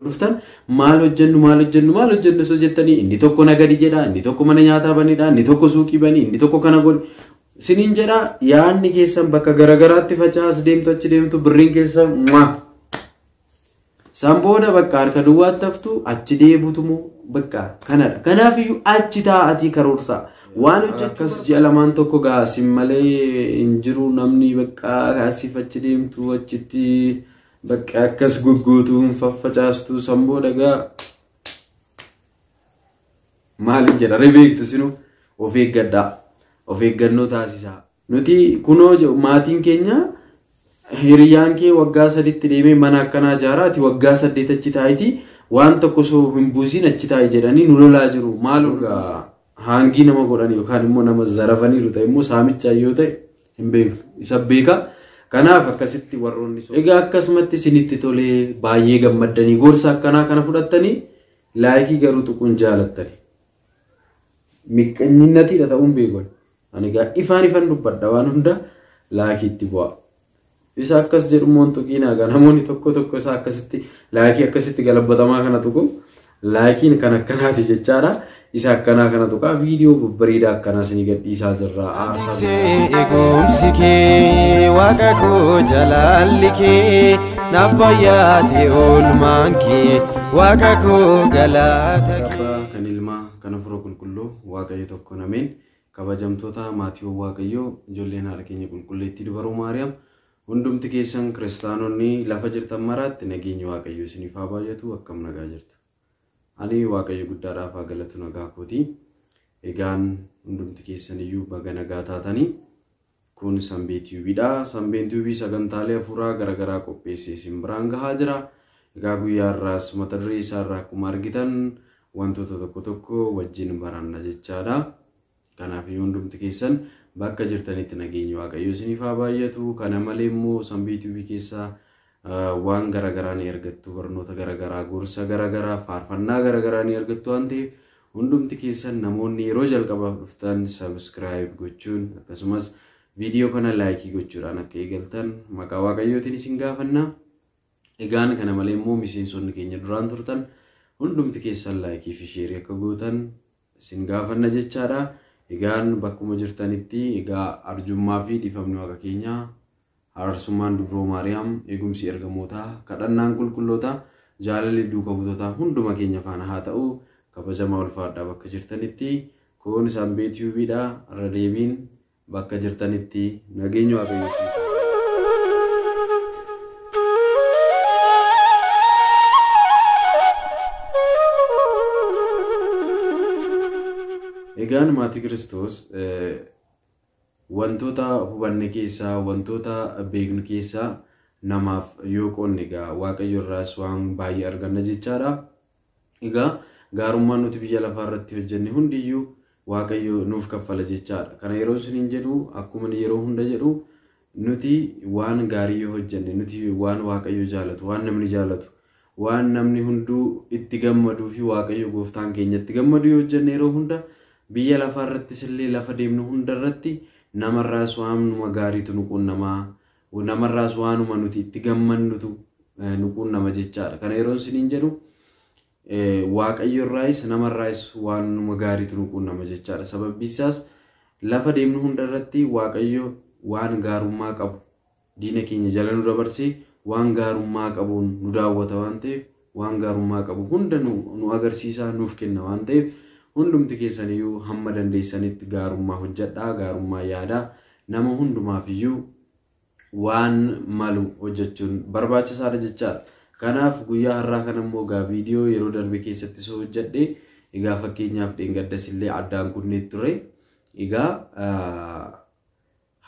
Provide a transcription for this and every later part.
Dhuftan maal hojjennu, maal hojjennu, maal hojjennu osoo jettanii, inni tokko nagadi jedha, inni tokko mana nyaataa banidha, inni tokko suuqii bani, inni tokko kana godhi siniin jedha. Yaadni keessan bakka garagaraatti faca'as deemtu, achi deemtu, birriin keessan mwaa. San booda bakka harka duwwaatti haftu, achi deebutumoo bakka kanadha. Kanaafiyyuu achi taa'atii karoorsaa. Waan hojjechuu akkas ji'a lamaan tokko gaasin malee hin jiru, namni bakka asiif achi deemtu, achitti bakka akkas goggootu hin faffacaastu. San booda gaa maaliin jedha ree, beektu sinu, of eeggadhaa, of eeggannoo taasisaa. Nuti kunoo maatiin keenya, hiriyyaan kee waggaa 3tti deemee mana akkanaa ijaaraa, ati waggaa 8 achi taa'itii waan tokko osoo hin buusin achi taa'i jedhanii nu lolaa jiru. Maal haangii nama godhan yookaan immoo nama zarafaniiru ta'e immoo saamichaa yoo ta'e hin beeku. Isa beeka. Kanaaf akkasitti warroonni egaa akkasumatti isinitti tolee baay'ee gammaddanii gorsa akkanaa kana fudhattanii laayikii garuu tuquun jaalattani. Miqqanyinatiidha ta'uun beeku. Ani egaa ifaan ifan dubbadha, waan hunda laayikiitti bu'a. Isa akkas jedhu immoo tuqiinaa egaa, namoonni tokko tokko isa akkasitti laayikii akkasitti galabbatamaa kana tuqu, laayikiin kan akkanaati jechaadha. Isa akkanaa kana tuqaa, viidiyoo babbareedaa akkanaa isinii gadhiisaa jirra. Aarsaa Eegumsi kee, waaqa koo, jalaalli kee naaf baay'ate, oolmaan kee, waaqa koo, galata kee. Abbaa, kan Ilmaa, kan Hafuura Qulqulluu, Waaqayyo tokko nameen. Kabajamtoota maatiiwwan Waaqayyoo, ijoolleen haadha keenya qulqulleettii Dubaroo Maariyaam, hundumti keessan kiristaanonni lafa jirtan maraatti nageenyi Waaqayyo isiniif haa baay'atu. Akkam nagaa jirtu? Ani Waaqayyo guddaadhaaf haa galatu, nagaa kooti. Egaan hundumti keessan iyyuu baga nagaa taatanii. Kun Sanbee Tiyuubiidha. Sanbeen Tiyuubii sagantaalee hafuuraa garaagaraa qopheessee isin biraan gahaa jira. Egaa guyyaa har'aas mata duree isaarraa akkuma argitan wantoota tokko tokko wajjin baranna jechaadha. Kanaaf iyyuu hundumti keessan bakka jirtanitti nageenyi Waaqayyo isiniif haa baay'atu. Kana malee immoo Sanbee Tiyuubii keessaa waan garaagaraa ni argattu, barnoota garaagaraa, gorsa garaagaraa, faarfannaa garaagaraa ni argattu waan ta'eef, hundumti keessan namoonni yeroo jalqabaaf dhuftan subscribe gochuun akkasumas viidiyoo kana laayikii gochuudhaan akka eegaltan maqaa Waaqayyootiin isin gaafanna. Egaan kana malee immoo miseensonni keenya duraan turtan hundumti keessan laayikii fi sheerii akka gootan isin gaafanna jechaadha. Egaan bakkuma jirtanitti egaa arjummaa fi dhiifamni Waaqa keenyaa, araarsummaan Dubroo Maariyaam, eegumsi ergamootaa, kadhannaan qulqullootaa, jaalalli duuka buutootaa hunduma keenya faana haa ta'u. Kabajamaa, ulfaadhaa bakka jirtanitti. Kun Sanbee Tiyuubiidha. Irra deebiin bakka jirtanitti nageenyi Waaqayyo isiniif haa ta'u. Egaan maatii Kiristoos, wantoota hubanne keessaa, wantoota beeknu keessaa namaaf yoo qoonne egaa Waaqayyo irraas waan baay'ee arganna jechaadha. Egaa gaarummaan nuti biyya lafaa irratti hojjenne hundiyyuu Waaqayyo nuuf kaffala jechaadha. Kana yeroo isiniin jedhu, akkuma yeroo hunda jedhu, nuti waan gaarii yoo hojjenne, nuti waan Waaqayyo jaalatu, waan namni jaalatu, waan namni hunduu itti gammaduu fi Waaqayyo gooftaan keenya itti gammadu yoo hojjenne, yeroo hunda biyya lafaa irrattis illee lafa deemnu hunda irratti namarraas waanuma gaariitu nu quunnamaa, namarraas waanuma nuti itti gammannutu nu quunnama jechaadha. Kana yeroo isiniin jedhu, Waaqayyo irraayis namarraayis waanuma gaariitu nu quunnama jechaadha. Sababbi isaas lafa deemnu hunda irratti Waaqayyo waan gaarummaa qabu diina keenya jala nu dabarsee waan gaarummaa qabuun nu daawwata waan ta'eef, waan gaarummaa qabu hunda nu agarsiisaa, nuuf kenna waan ta'eef, hundumti keessaniyyuu hamma dandeessanitti gaarummaa hojjedhaa, gaarummaa yaadaa, nama hundumaaf iyyuu waan malu hojjechuun barbaachisaadha jechaadha. Kanaaf guyyaa har'aa kana immoo egaa viidiyoo yeroo darbe keessatti soo hojjedhe, egaa fakkeenyaaf dheengaddas illee addaan kunnee ture. Egaa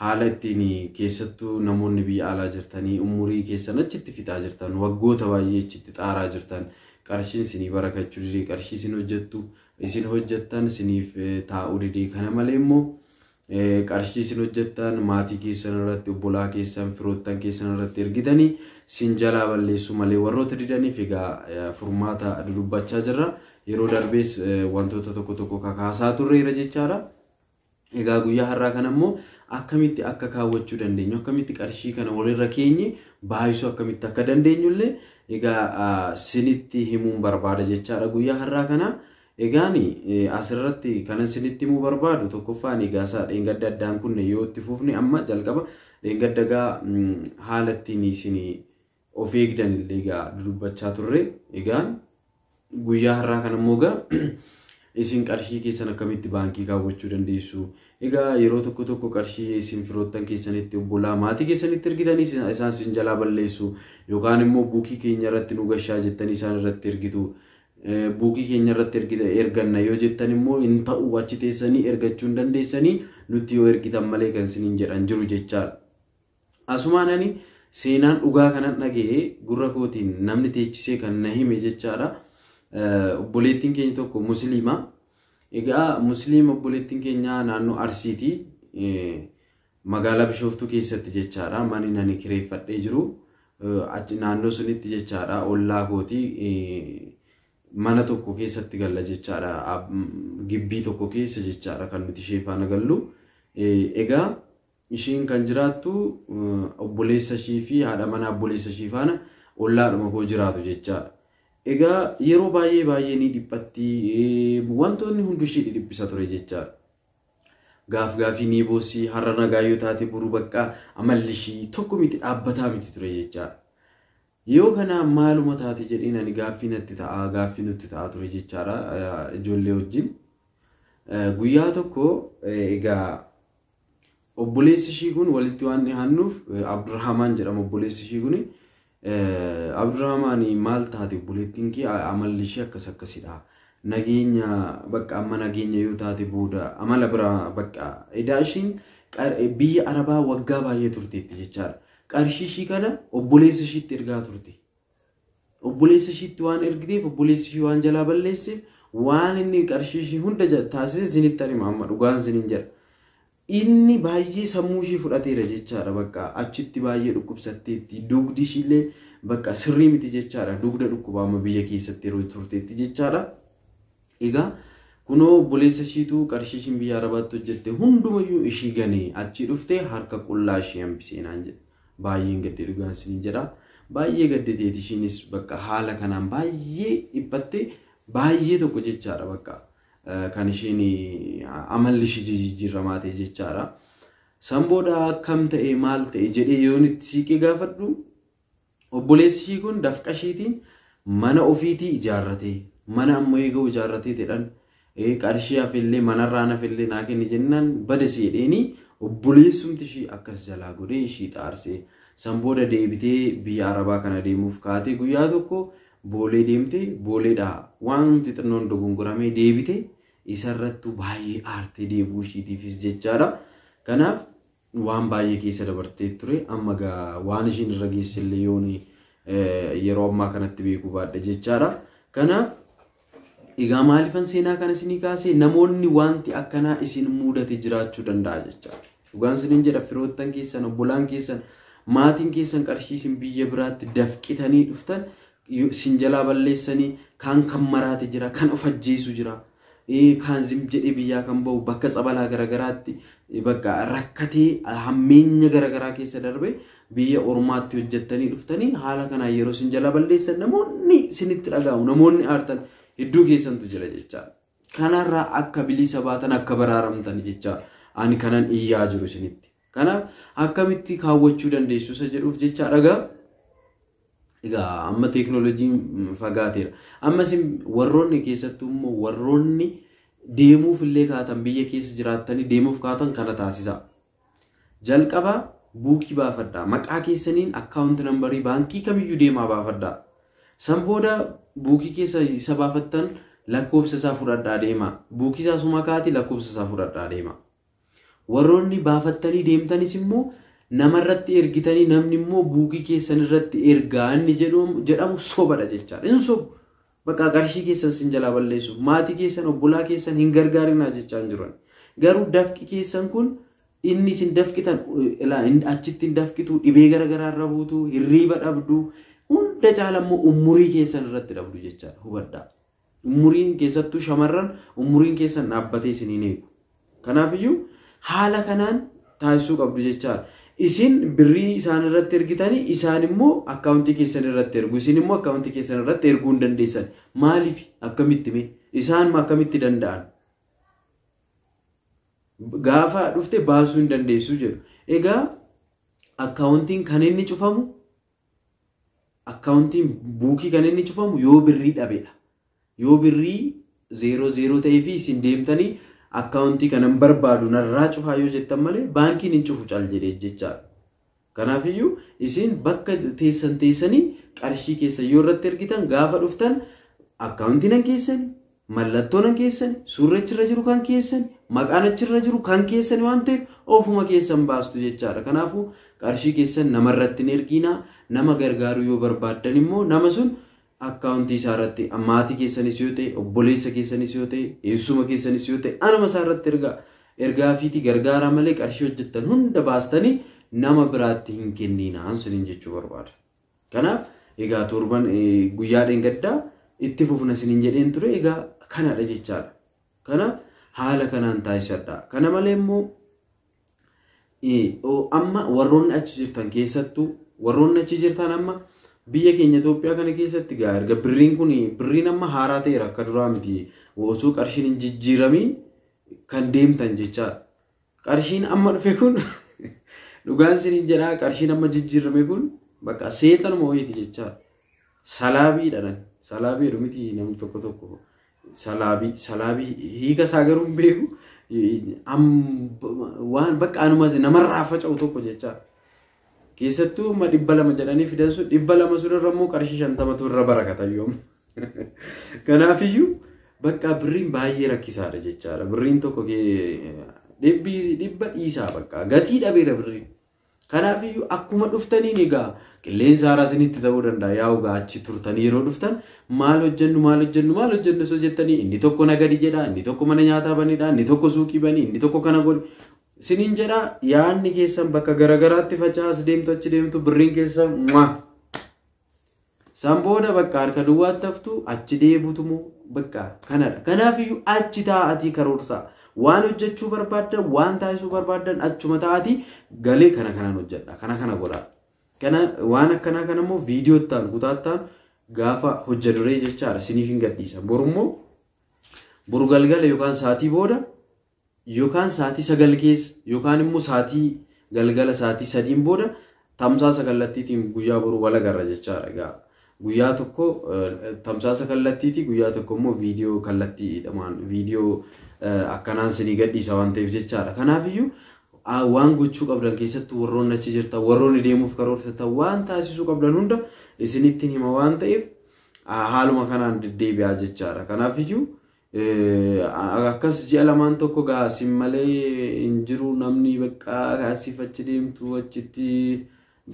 haala ittiin keessattuu namoonni biyya alaa jirtanii umurii keessan achitti fixaa jirtan, waggoota baay'ee achitti xaaraa jirtan, qarshiin isinii barakachuu didee, qarshii isin hojjettu, isin hojjettan isiniif taa'uu didee, kana malee immoo qarshii isin hojjettan maatii keessan irratti, obbolaa keessan, firoottan keessan irratti ergitanii sin jalaa balleessuu malee warroota didaniif egaa furmaata dudubbachaa jirra. Yeroo darbees wantoota tokko tokko kakaasaa turreera jechaadha. Egaa guyyaa har'aa kana immoo akkamitti akka kaawwachuu dandeenyu, akkamitti qarshii kana walirra keenye baay'isuu akkamitti akka dandeenyu illee Egaa sinitti himuun barbaada jechaadha guyyaa har'aa kana. Egaan asirratti kanan sinitti himuu barbaadu tokkoffaan egaa isaa dheengadda addaan kunne yoo itti fufne amma jalqaba dheengadda egaa haala ittiin isin of eegdan illee egaa dudubbachaa turre. Egaan guyyaa har'aa kana immoo egaa isin qarshii keessan akkamitti baankii kaawwachuu dandeessu? Egaa yeroo tokko tokko qarshii isin firoottan keessanitti obbolaa maatii keessanitti ergitanii isaan isin jalaa balleessu yookaan immoo buukii keenya irratti nu gashaa jettanii isaan irratti ergitu. Buukii keenya irratti erganna yoo jettan immoo hin ta'u, achi teessanii ergachuu hin dandeessanii, nutti yoo ergitan malee kan isiniin jedhan jiru jechaadha. Asumaan ani seenaan dhugaa kanan dhaga'e gurra kootiin namni teechisee kan na hime jechaadha. Obboleettiin keenya tokko musliima. Egaa musliima obboleettiin keenya naannoo Arsiiti. Magaalaa Bishooftuu keessatti jechaadha. Manni ani kireeffadhee jiru naannoo sunitti jechaadha. Ollaa kooti mana tokko keessatti galla jechaadha. Gibbii tokko keessa jechaadha kan nuti ishee faana gallu. Egaa isheen kan jiraattu obboleessa ishii fi haadha manaa obboleessa ishii faana ollaadhuma koo jiraatu jechaadha. Egaa yeroo baay'ee baay'ee ni dhiphatti, wantoonni hundi ishee dhiphisa ture jechaadha. Gaaf gaafii ni boossi, har'a nagaa yoo taate boru bakka amalli ishii tokko miti, dhaabbataa miti ture jechaadha. Yoo kana maaluma taate jedheen ani gaaffii natti ta'a, gaaffii nutti ta'a ture jechaadha ijoollee wajjin. Guyyaa tokko egaa obboleessi ishii kun walitti waan dhiyaannuuf, Abdurrahmaan jedhama obboleessi ishii kun. Abdurrahmaan, maal taate obboleettiin kee, amalli ishee akkas akkasidha. Nageenya bakka amma nageenya yoo taate booda amala biraa bakka edaa ishiin biyya Arabaa waggaa baay'ee turteetti jechaadha. Qarshii ishii kana obboleessa ishiitti ergaa turte. Obboleessa ishiitti waan ergiteef, obboleessi ishii waan jalaa balleesseef, waan inni qarshii ishii hunda taasise isinitti hima, amma dhugaan isiniin jedha. Inni baay'ee sammuu ishii fudhateera jechaadha, bakka achitti baay'ee dhukkubsatteetti, dugdi ishiillee bakka sirrii miti jechaadha, dugda dhukkuba amma biyya keessatti yeroo turteetti jechaadha. Egaa kunoo obboleessa ishiitu qarshii ishiin biyya Arabaatti hojjette hundumayyuu ishii ganee achi dhuftee harka qullaa ishii hambisee naan jedhe. Baay'een gadde, dhugaan isiniin jedha. Baay'ee gaddeteeti ishiinis, bakka haala kanaan baay'ee dhiphatte, baay'ee tokko jechaadha, bakka kan ishiin amalli ishii jijjiiramaa ta'e jechaadha. San booda akkam ta'e, maal ta'e jedhee yoon itti siiqee gaafadhu, obboleessi ishii kun dafqa ishiitiin mana ofiitii ijaarratee, mana ammoo eeguu ijaarratee jedhan, qarshii hafellee manarraan hafellee naa kenni jennaan badasi jedheeni obboleessumti ishii akkas jalaa godhee ishii xaarsee. San booda deebitee biyya Arabaa kana deemuuf kaatee guyyaa tokko Boolee deemtee, Booleedhaa waan nuti xinnoon dogongoramee deebite isarrattu baay'ee aartee deebuu ishiitiifis jechaadha. Kanaaf waan baay'ee keessa dabartee ture, amma gaa waan ishiin irra geessellee yoon yeroo ammaa kanatti beekuu baadhe jechaadha. Kanaaf egaa maalifan seenaa kana isinii kaasee? Namoonni wanti akkanaa isin mudate jiraachuu danda'a jechaadha. Dhugaan isiniin jedha, firoottan keessan, obbolaan keessan, maatiin keessan qarshii isin biyya biraatti dafqitanii dhuftan isin jalaa balleessanii, kaan kan maraate jira, kan of ajjeesu jira. Kaan zim jedhee biyyaa kan bahu bakka tsabalaa garagaraatti bakka rakkatee hammeenya garagaraa keessa darbe biyya ormaatti hojjettanii dhuftanii haala kanaan yeroo isin jalaa balleessan namoonni isinitti dhaga'amu, namoonni aartan hedduu keessantu jira jechaadha. Kanarraa akka bilisa baatan, akka baraaramtan jechaadha. Ani kanan iyyaa jiru isinitti. Kanaaf akkamitti kaawwachuu dandeessu isa jedhuuf jecha dhagaa. Egaa amma teeknooloojiin fagaateera. Amma isin warroonni keessattuu immoo warroonni deemuuf illee kaatan, biyya keessa jiraattanii deemuuf kaatan, kana taasisa. Jalqaba buukii baafadhaa. Maqaa keessaniin account numberii baankii kamiyyuu deemaa baafadhaa. San booda buukii keessa isa baafattan lakkoofsa isaa fudhadhaa deemaa. Buukii isaa suma kaati lakkoofsa isaa fudhadhaa deemaa. Warroonni baafattanii deemtanis immoo namarratti ergitanii namni immoo buukii keessan irratti ergaa inni jedhamu sobadha jechaadha. Hin sobu. Bakka qarshii keessan sin jalaa balleessuuf maatii keessan, obbolaa keessan hin gargaarinaa jechaa hin jiran. Garuu dafqi keessan kun inni isin dafqitan achitti hin dafqitu, dhibee garaagaraa irra buutu, hirriiba dhabdu, hunda caala immoo umurii keessan irratti dhabdu jechaadha. Hubadhaa. Umuriin keessattuu shamarran umuriin keessan dhaabbatee isin hin eegu. Kanaafiyyuu haala kanaan taasisuu qabdu jechaadha. Isin birrii isaan irratti ergitanii isaan immoo akkaawuntii keessan irratti ergu. Isin immoo akkaawuntii keessan irratti erguu hin dandeessan. Maaliif akkamitti mee? Isaan akkamitti danda'an? Gaafa dhufte baasuu hin dandeessu jedhu. Egaa akkaawuntiin kan inni cufamu, akkaawuntiin buukii kan inni cufamu yoo birrii dhabedha. Yoo birrii 0-0 ta'ee fi isin deemtanii akkaawuntii kanan barbaadu narraa cufaa yoo jettan malee baankiin hin cufu cal jedhee jechaadha. Kanaafiyyuu isin bakka teessan teessanii qarshii keessan yoo irratti ergitan gaafa dhuftan akkaawuntii nan keessani, mallattoo nan keessani, suurri achirra jiru kan keessani, maqaan achirra jiru kan keessani waan ta'eef ofuma keessan baastu jechaadha. Kanaafuu qarshii keessan namarratti hin erginaa, nama gargaaruu yoo barbaaddan immoo nama sun akkaawuntii isaa irratti maatii keessanis yoo ta'e, obboleessa keessanis yoo ta'e, eessuma keessanis yoo ta'e, anuma isaa irratti ergaa fiitii gargaaraa malee qarshii hojjettan hunda baastanii nama biraatti hin kenninaa isiniin jechuu barbaada. Kanaaf egaa torban guyyaa dheengaddaa itti fufna isiniin jedheen ture, egaa kanadha jechaadha. Kanaaf haala kanaan taasisadha. Kana malee immoo amma warroonni achi jirtan keessattuu warroonni achi jirtan amma biyya keenya Itoophiyaa kana keessatti egaa erga birriin kun birriin amma haaraa ta'eera akka duraa miti, osoo qarshiin hin jijjiiramiin kan deemtan jechaadha. Qarshiin amma dhufe kun dhugaan isiniin jedhaa, qarshiin amma jijjiirame kun bakka seexanuma wayiiti jechaadha. Salaabiidha. Salaabii jedhu miti namni tokko tokko. Salaabii hiika isaa garuu hin beeku. Waan bakka anuma namarraa faca'u tokko jechaadha. Keessattuu amma 200 jedhanii fidan sun 200 sun irra immoo qarshii 50tu irra barakata yoom. Kanaafiyyuu bakka birriin baay'ee rakkisaadha jechaadha. Birriin tokko 100 dhiisaa bakka gatii dhabeera birriin. Kanaafiyyuu akkuma dhuftaniin egaa qilleensa haaraa isinitti ta'uu danda'a. Yaa egaa achi turtanii yeroo dhuftan maal hojjennu maal hojjennu maal hojjennu osoo jettanii inni tokko nagadi jedha, inni tokko mana nyaataa banidha, inni tokko suuqii bani, inni tokko kana godhi. Isiniin jedha yaadni keessan bakka garagaraatti faca'as deemtu achi deemtu birriin keessan mwah. San booda bakka harka duwwaatti haftu achi deebutu moo bakka kanadha. Kanaafiyyuu achi taa'atii karoorsaa. Waan hojjechuu barbaaddan, waan taasisuu barbaaddan achuma taa'atii galee kana kanaan hojjedha, kana kana godha. Kana waan akkanaa kana immoo viidiyoo ta'an kutaa ta'an gaafa hojja duree jechaadha isiniif hin gadhiisa. Borummoo boru galgala yookaan sa'aatii booda yookaan sa'aatii 9 keessa yookaan immoo sa'aatii galgala sa'aatii 3 booda tamsaasa kallattiitiin guyyaa boru wal agarra jechaadha. Egaa guyyaa tokko tamsaasa kallattiitii guyyaa tokko immoo viidiyoo kallattiidhaan viidiyoo akkanaan isinii gadhiisa waan ta'eef jechaadha. Kanaafiyyuu waan gochuu qabdan keessattuu warroonni achi jirtan, warroonni deemuuf karoorfatan waan taasisuu qabdan hunda isinittiin hima waan ta'eef haaluma kanaan deddeebi'aa jechaadha. Kanaafiyyuu akkas ji'a lamaan tokko gaa sin malee hin jiru namni bakka asiif achi deemtu achitti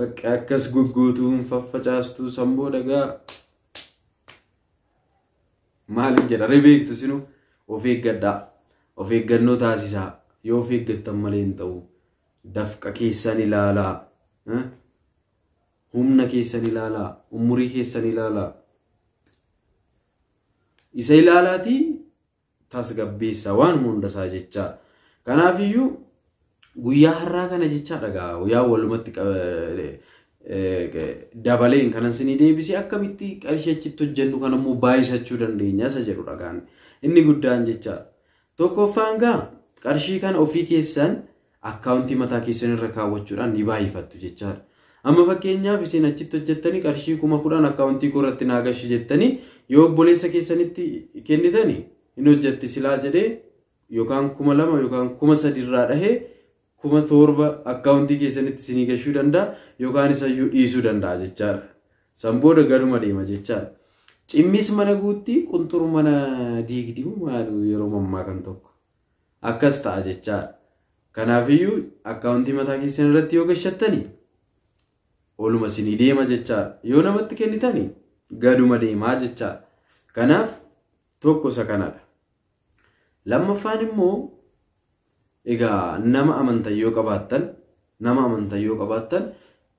bakka akkas goggootu hin faffacaastu san booda gaa maaliin jedha ree beektu sinu of eeggadhaa, of eeggannoo taasisaa. Yoo of eeggattan malee hin ta'u. Dafqa keessan ilaalaa, humna keessan ilaalaa, umurii keessan ilaalaa. Isa ilaalaatii tasgabbeessa waan hundasaa jechaa. Kanaafiyyuu guyyaa har'aa kana jechaadha gaa guyyaa walumatti dabaleen kanan isinii deebisee akkamitti qarshii achitti hojjennu kan immoo baay'isachuu dandeenya isa jedhudha gaan inni guddaan jechaadha. Tokkoffaan gaa qarshii kana ofii keessan akkaawuntii mataa keessan irra kaawwachuudhaan ni baay'ifattu jechaadha. Amma fakkeenyaaf isin achitti hojjettanii qarshii 10,000 akkaawuntii koo irratti naa gashi jettanii yoo obboleessa keessanitti kennitanii hin hojjetti silaa jedhee yookaan 2,000 yookaan 3,000 irraa dhahee 7,000 akkaawuntii keessanitti isinii gashuu danda'a yookaan isayyuu dhiisuu danda'a jechaadha. San booda gaduma deema jechaadha. Cimmis mana guutti qunxuru mana diigdimu maalu yeroo mammaa kan tokko akkas ta'a jechaadha. Kanaafiyyuu akkaawuntii mataa keessan irratti yoo gashattanii oluma isinii deema jechaadha. Yoo namatti kennitanii gaduma deemaa jechaadha. Kanaaf tokko isa kanadha. Lammaffaan immoo egaa nama amantan yoo qabaattan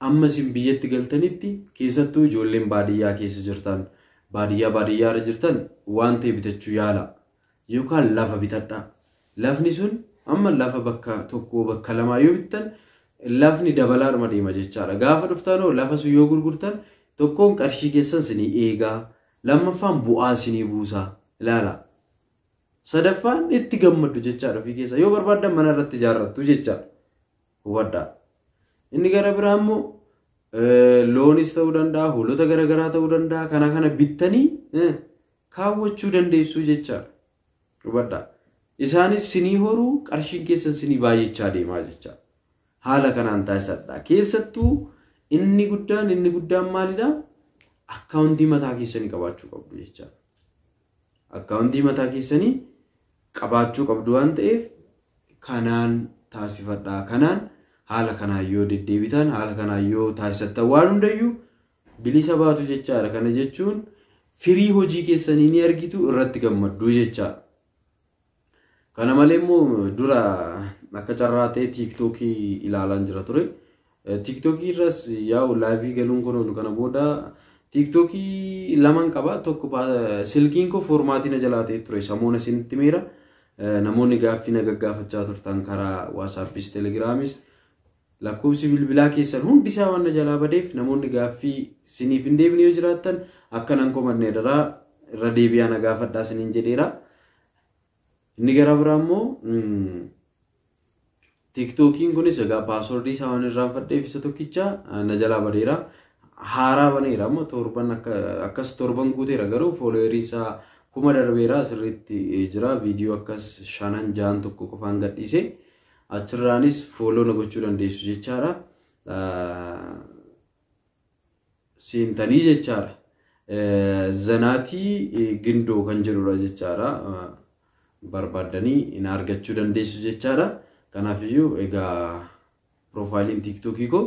amma isin biyyatti galtanitti keessattuu ijoolleen baadiyyaa keessa jirtan, baadiyyaa irra jirtan waan ta'e bitachuu yaala yookaan lafa bitadhaa. Lafni sun amma lafa bakka tokko bakka lamaa yoo bittan Lafni dabalaadhuma deema jechaadha. Gaafa dhuftanoo lafa sun yoo gurgurtan tokkoon qarshii keessan sinii eegaa, lammaffaan bu'aa sinii buusaa ilaala. Sadaffaan itti gammaddu jechaadha ofii keessa. Yoo barbaaddan mana irratti ijaarrattu jechaadha. Hubadhaa. Inni gara biraa immoo loonis ta'uu danda'a, hoolota garaagaraa ta'uu danda'a. Kana kana bittanii kaawwachuu dandeessu jechaadha. Hubadhaa. Isaanis sinii horuu qarshiin keessan sinii baay'achaa deemaa jechaadha. Haala kanaan taasisadha. Keessattuu inni guddaan maalidha? Akkaawuntii mataa keessanii qabaachuu qabdu jechaadha. Akkaawuntii mataa keessanii qabaachuu qabdu waan ta'eef kanaan taasifadha. Kanaan haala kanaan yoo deddeebitan, haala kanaan yoo taasisattan waan hundayyuu bilisa baatu jechaadha. Kana jechuun firii hojii keessanii ni argitu, irratti gammaddu jechaadha. Kana malee immoo dura akka carraa ta'e tiiktookii ilaalaan jira ture. Tiiktookii irras yaa'u laayivii galuun kun oolu kana booda tiiktookii lamaan qaba. Tokko silkiin koo foormaatii na jalaa ta'e ture. Samoona isinitti miira. Namoonni gaaffii na gaggaafachaa turtan karaa waasaappis telegiraamis lakkoofsi bilbilaa keessan hundi isaa waan na jalaa badeef namoonni gaaffii siniif hin deebine yoo jiraattan akka nan komanne daraa irra deebi'aa na gaafadhaa siniin jedheera. Inni gara biraa immoo tiiktookiin kunis egaa paaswordii isaa waan irraanfadheef isa tokkicha na jalaa badeera. Haaraa baneera amma torban akkas torban guuteera garuu fooloowerii isaa 1000 darbeera sirriitti jira. Viidiyoo akkas 5 6 tokko qofaan gadhiise achirraanis fooloo na gochuu dandeessu jechaadha. Seentanii jechaadha. Zanaatii gindoo kan jedhudha jechaadha. Barbaaddanii na argachuu dandeessu jechaadha. Kanaafiyyuu egaa piroofaayiliin tiiktookii koo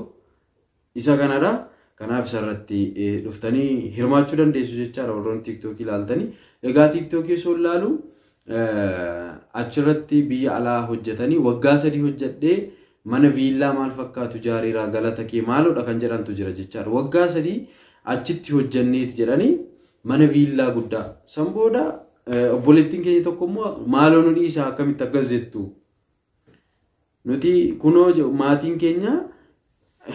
isa kanadha. Kanaaf isarratti dhuftanii hirmaachuu dandeessu jechaadha warroonni tiiktookii ilaaltanii. Egaa tiiktookii osoo ilaalu achirratti biyya alaa hojjetanii waggaa 3 hojjedhee mana viillaa maal fakkaatu ijaareera galata kee maaloodha kan jedhantu jira jechaadha. Waggaa 3 achitti hojjenneeti jedhanii mana viillaa guddaa. San booda obboleettiin keenya tokko immoo maaloo nu dhiisaa akkamitti akkas jettu. Nuti kunoo maatiin keenya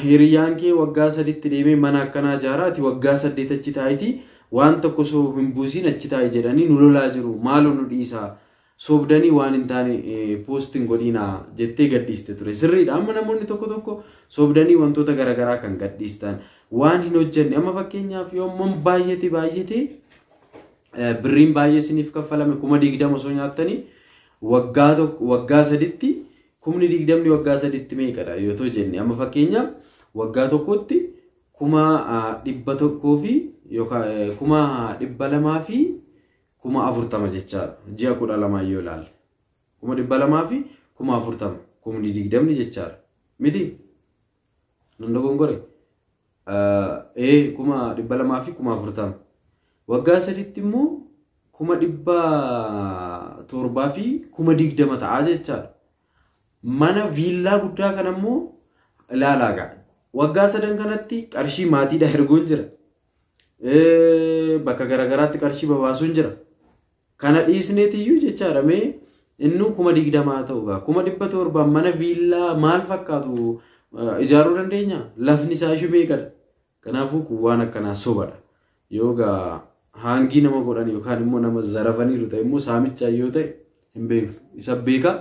hiriyyaan kee waggaa 3tti deemee mana akkanaa ijaaraa ati waggaa 8 achi taa'itii waan tokko osoo hin buusin achi taa'i jedhanii nu lolaa jiru maaloo nu dhiisaa soobdanii waan hin taane poostiin godhinaa jettee gadhiiste ture. Sirriidha. Amma namoonni tokko tokko soobdanii wantoota garaagaraa kan gadhiistan waan hin hojjenne amma fakkeenyaaf yoo ammoo baay'ate birriin baay'ee isiniif kaffalame 20,000 osoo nyaattanii waggaa tokko waggaa 3tti 20,000 waggaa 3tti meeqadha yoo ta'u jenne amma fakkeenyaaf waggaa tokkotti 100,000 fi yookaan 200,000 fi 40,000 jechaadha. Ji'a 12 yoo ilaalle 200,000 fi 40,000 20,000 jechaadha. Miti nan dogongore 200,000 fi 40,000 waggaa 3tti immoo 700,000 fi 20,000 ta'a jechaadha. Mana viillaa guddaa kana immoo ilaalaa ga'a. Waggaa 3 kanatti qarshii maatiidha erguun jira. Bakka garaagaraatti qarshii babaasuun jira. Kana dhiisneetiyyuu jechaadha mee inni 20,000 ta'u gaa 700,000 mana viillaa maal fakkaatu ijaaruu dandeenya? Lafni isaa ishuu meeqadha? Kanaafuu kun waan akkanaa sobadha. Yoo gaa haangii nama godhan yookaan immoo nama zarafaniiru ta'e immoo saamichaa yoo ta'e hin beeku. Isa beeka.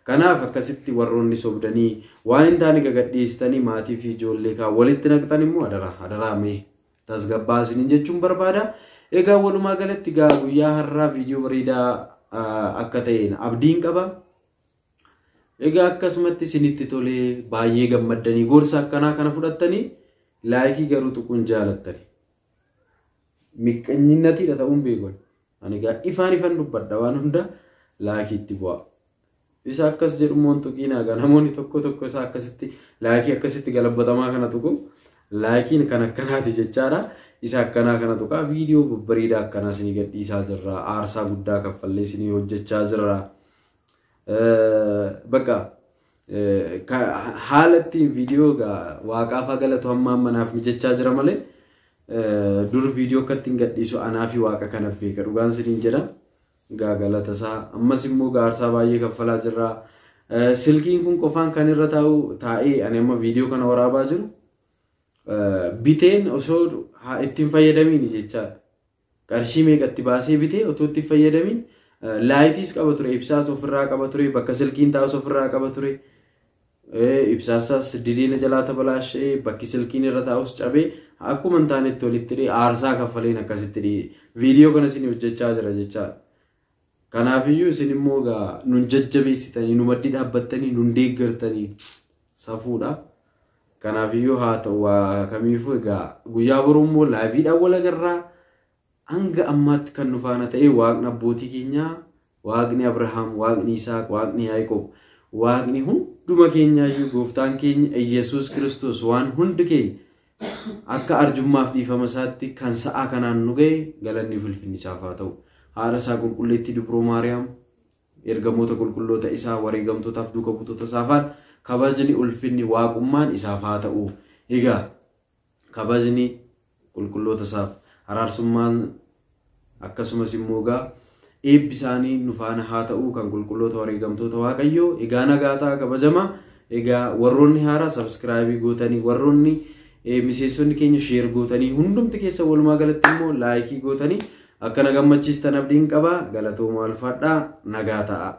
Kanaaf akkasitti warroonni sobdanii waan hin taane gagadhiistanii maatii fi ijoollee kaa walitti naqxan immoo adaraa mee tasgabbaa isiniin jechuun barbaada. Egaa walumaa galatti gaa guyyaa har'aa viidiyoo bareedaa akka ta'een abdiin qaba. Egaa akkasumatti isinitti tolee baay'ee gammaddanii gorsa akkanaa kana fudhattanii laayikii garuu tuquun jaalattani. Miqqanyinatiidha ta'uun beekon. Ani egaa ifaan ifan dubbadha waan hunda laayikiitti bu'a. Isa akkas jedhu immoo tuqiinaa egaa namoonni tokko tokko isa akkasitti laayikii akkasitti galabbatamaa kana tuqu laayikiin kan akkanaati jechaadha. Isa akkanaa kana tuqaa viidiyoo babbareedaa akkanaa isinii gadhiisaa jirra. Aarsaa guddaa kaffallee isinii hojjechaa jirra. Bakka haala ittiin viidiyoo waaqaaf galatu hamma ammanaaf mijachaa jira malee dur viidiyoo akka ittiin gadhiisu anaa fi waaqa kana beeka dhugaan isiniin jedha. Gaa galata isaa ammas immoo aarsaa baay'ee kaffalaa jirra. Silkiin kun qofaan kan irra taa'u taa'ee ani amma viidiyoo kana waraabaa jiru biteen osoo ittiin fayyadamiin jechaadha. Qarshii meeqatti baasee bitee otoo ittiin fayyadamiin laayitiis qaba ture, ibsaas ofirraa qaba ture, bakka silkiin taa'us ofirraa qaba ture. Ibsaasaas didiina jalaa tabalaashee bakki silkiin irra taa'us cabee akkuma hin taanetti walitti hidhee aarsaa kaffaleen akkasitti viidiyoo kana isin hojjechaa jira jechaadha. Kanaafiyyuu isin immoo egaa nun jajjabeessitanii, nu maddii dhaabbattanii, nun deeggartanii safuudha. Kanaafiyyuu haa ta'u kamiifuu egaa guyyaa boruu immoo laayiviidhaan wal agarraa hanga ammaatti kan nu faana ta'e waaqni abbootii keenyaa, waaqni Abrahaam, waaqni Isaaq, waaqni Yaaqoob, waaqni hunduma keenyaayyuu gooftaan keenya Iyyasuus Kiristoos waan hundi keenya akka arjummaaf dhiifama isaatti kan sa'aa kanaan nu ga'e galanni ulfinni isaaf haa ta'u. Haadha isaa qulqulleettii Dubroo Maariyaam ergamoota qulqulloota isaa wareegamtootaaf duuka buutota isaafaan kabajni ulfinni waaqummaan isaaf haa ta'u. Egaa kabajni qulqulloota isaaf araarsummaan akkasumas immoo egaa eebbi isaanii nu faana haa ta'u kan qulqulloota wareegamtoota Waaqayyoo. Egaa nagaa ta'a kabajama. Egaa warroonni haaraa sabskraayibii gootanii warroonni miseensonni keenya sheer gootanii hundumti keessa walumaa galatti immoo laayikii gootanii akka na gammachiistan abdiin qaba. Galatooma alfaadhaa nagaa ta'a.